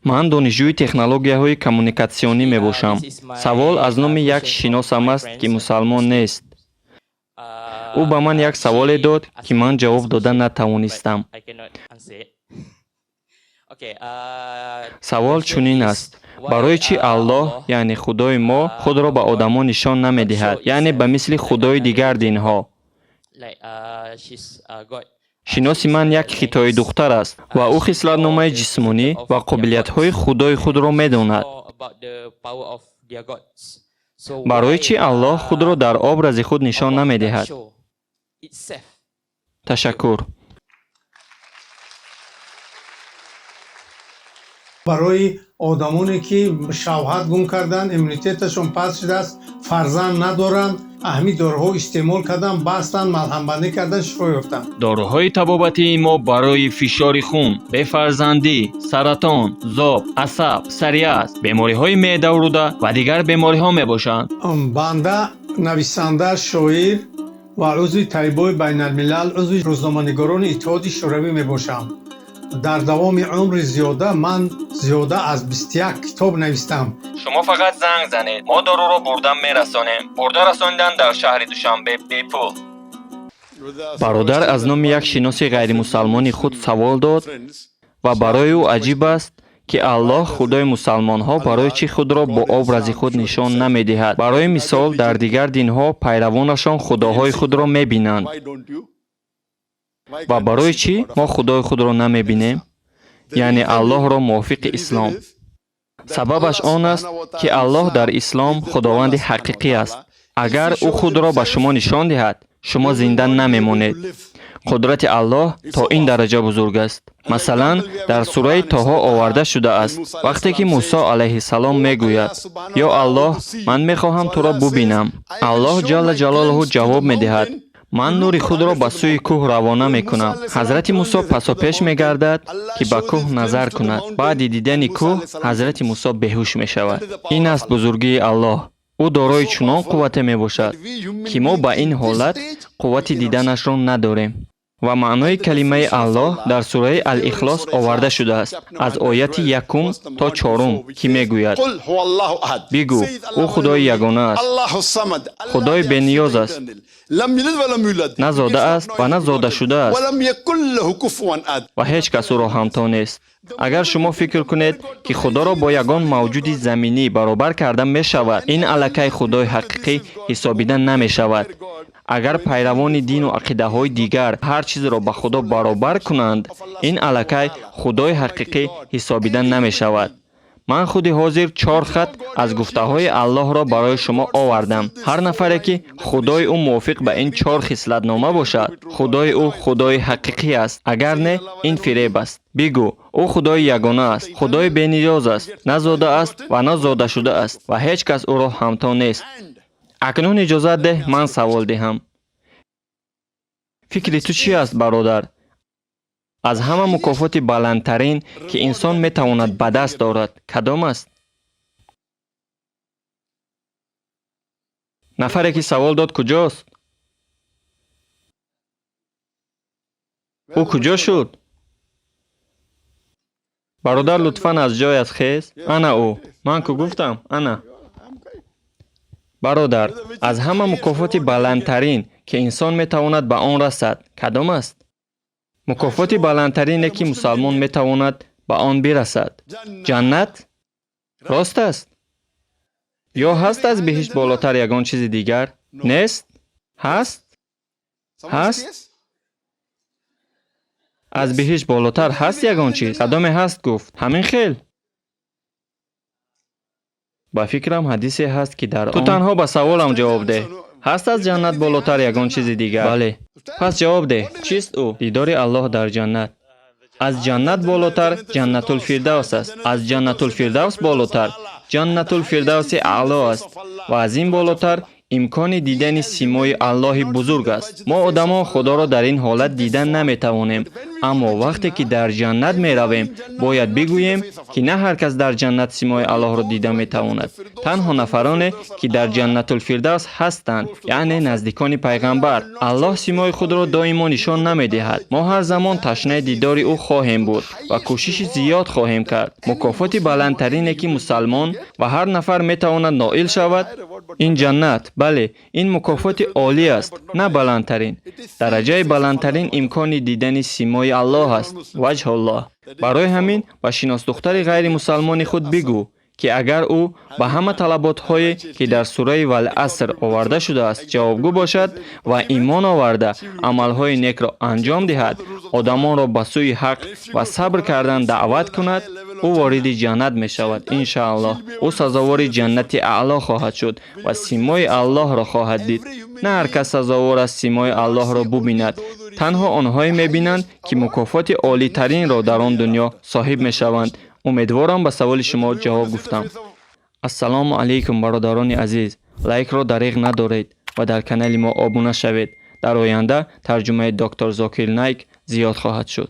Ман донишҷӯи технологияҳои коммуникатсионӣ мебошам. Савол аз номи як шиносам аст, ки мусалмон нест. Ӯ ба ман як саволе дод, ки ман ҷавоб дода натавонистам. Савол чунин аст: барои чӣ Аллоҳ, яъне Худои мо, худро ба одамон нишон намедиҳад, яъне ба мисли худои дигар динҳо? Шиноси ман як хитои духтар аст ва ӯ хислатномаи ҷисмонӣ ва қобилиятҳои худои худро медонад. Барои чӣ Аллоҳ худро дар образи худ нишон намедиҳад? Ташаккур. Барои одамоне ки шавҳат гум карданд, иммунитеташон паст шудааст, фарзанд надоранд, ҳамин доруҳо истеъмол карданд, бастанд, малҳамбандӣ карданд, шифо ёфтанд. Доруҳои табобатии мо барои фишори хун, бефарзандӣ, саратон, зоб, асаб, псориаз, бемориҳои меъдаву рӯда ва дигар бемориҳо мебошанд. Банда нависанда, шоир ва узви Таибои байналмилал, узви рӯзноманигорони Иттиҳоди Шӯравӣ мебошам. Дар давоми умри зиёда ман зиёда аз 21 китоб навистам. Шумо фақат занг занед, мо доруро бурда мерасонем. Бурда расонидан дар шаҳри Душанбе бепул. Бародар аз номи як шиноси ғайримусалмони худ савол дод ва барои ӯ аҷиб аст, ки Аллоҳ, худои мусалмонҳо, барои чӣ худро бо образи худ нишон намедиҳад. Барои мисол, дар дигар динҳо пайравонашон худоҳои худро мебинанд. Ва барои чӣ мо худои худро намебинем? Яъне Аллоҳро мувофиқи ислом. Сабабаш он аст, ки Аллоҳ дар ислом худованди ҳақиқӣ аст. Агар ӯ худро ба шумо нишон диҳад, шумо зинда намемонед. Қудрати Аллоҳ то ин дараҷа бузург аст. Масалан, дар сураи Тоҳо оварда шудааст, вақте ки Мусо алайҳиссалом мегӯяд: «Ё Аллоҳ, ман мехоҳам туро бубинам». Аллоҳ ҷалла ҷалолуҳу ҷавоб медиҳад: «Ман нури худро ба сӯи кӯҳ равона мекунам». Ҳазрати Мусо пасопеш мегардад, ки ба кӯҳ назар кунад. Баъди дидани кӯҳ ҳазрати Мусо беҳуш мешавад. Ин аст бузургии Аллоҳ. Ӯ дорои чунон қуввате мебошад, ки мо ба ин ҳолат қуввати диданашро надорем. Ва маънои калимаи Аллоҳ дар сураи Ал-Ихлос оварда шудааст аз ояти якум то чорум, ки мегӯяд: «Бигӯ, ӯ Худои ягона аст, Худои бениёз аст, на зода аст ва на зода шудааст ва ҳеҷ кас ӯро ҳамто нест». Агар шумо фикр кунед, ки Худоро бо ягон мавҷуди заминӣ баробар карда мешавад, ин аллакай Худои ҳақиқӣ ҳисобида намешавад. Агар пайравони дину ақидаҳои дигар ҳар чизро ба Худо баробар кунанд, ин аллакай Худои ҳақиқӣ ҳисобида намешавад. Ман худи ҳозир 4 хат аз гуфтаҳои Аллоҳро барои шумо овардам. Ҳар нафаре ки Худои ӯ мувофиқ ба ин 4 хислатнома бошад, Худои ӯ Худои ҳақиқӣ аст. Агар не, ин фиреб аст. Бигӯ, ӯ Худои ягона аст, Худои бениёз аст, на зода аст ва на зода шудааст ва ҳеҷ кас ӯро ҳамто нест. Акнун иҷозат деҳ ман савол диҳам. Фикри ту чӣ аст, бародар? Аз ҳама мукофоти баландтарин, ки инсон метавонад ба даст орад, кадом аст? Нафаре ки савол дод куҷост? Ӯ куҷо шуд? Бародар, лутфан аз ҷоят хез. Ана ӯ. Ман ку гуфтам? Ана. Бародар, аз ҳама мукофоти баландтарин, ки инсон метавонад ба он расад, кадом аст? Мукофоти баландтарине, ки мусалмон метавонад ба он бирасад. Ҷаннат? Рост аст? Ё ҳаст аз биҳишт болотар ягон чизи дигар? Нест? Ҳаст? Ҳаст? Аз биҳишт болотар ҳаст ягон чиз? Кадоме ҳаст гуфт? Ҳамин хел? Ба фикрам ҳадисе ҳаст, ки дар он ту танҳо ба саволам ҷавоб деҳ. Ҳаст аз ҷаннат болотар ягон чизи дигар? Бале. Пас ҷавоб деҳ. Чист ӯ? Дидори Аллоҳ дар ҷаннат. Аз ҷаннат болотар Ҷаннатулфирдавс аст. Аз Ҷаннатулфирдавс болотар Ҷаннатулфирдавси аъло аст ва аз ин болотар Имкони дидани симои Аллоҳи бузург аст. Мо одамон Худоро дар ин ҳолат дидан наметавонем, аммо вақте ки дар ҷаннат меравем, бояд бигӯем, ки на ҳар кас дар ҷаннат симои Аллоҳро дида метавонад. Танҳо нафароне, ки дар Ҷаннатулфирдавс ҳастанд, яъне наздикони пайғамбар. Аллоҳ симои худро доимо нишон намедиҳад. Мо ҳар замон ташнаи дидори ӯ хоҳем буд ва кӯшиши зиёд хоҳем кард. Мукофоти баландтарине, ки мусалмон ва ҳар нафар метавонад ноил шавад, ин ҷаннат. Бале, ин мукофоти олӣ аст, на баландтарин. Дараҷаи баландтарин имкони дидани симои Аллоҳ аст, ваҷҳуллоҳ. Барои ҳамин ба шиносдухтари ғайримусалмони худ бигӯ, ки агар ӯ ба ҳама талаботҳое, ки дар сураи Вал-Аср оварда шудааст, ҷавобгӯ бошад ва имон оварда, амалҳои некро анҷом диҳад, одамонро ба сӯи ҳақ ва сабр кардан даъват кунад, ӯ вориди ҷаннат мешавад, иншааллоҳ. Ӯ сазовори ҷаннати аъло хоҳад шуд ва симои Аллоҳро хоҳад дид. На ҳар кас сазовор аст симои Аллоҳро бубинад. Танҳо онҳое мебинанд, ки мукофоти олитаринро дар он дунё соҳиб мешаванд. Умедворам, ба саволи шумо ҷавоб гуфтам. Ассалому алайкум, бародарони азиз. Лайкро дареғ надоред ва дар канали мо обуна шавед. Дар оянда тарҷумаи доктор Зокир Найк зиёд хоҳад шуд.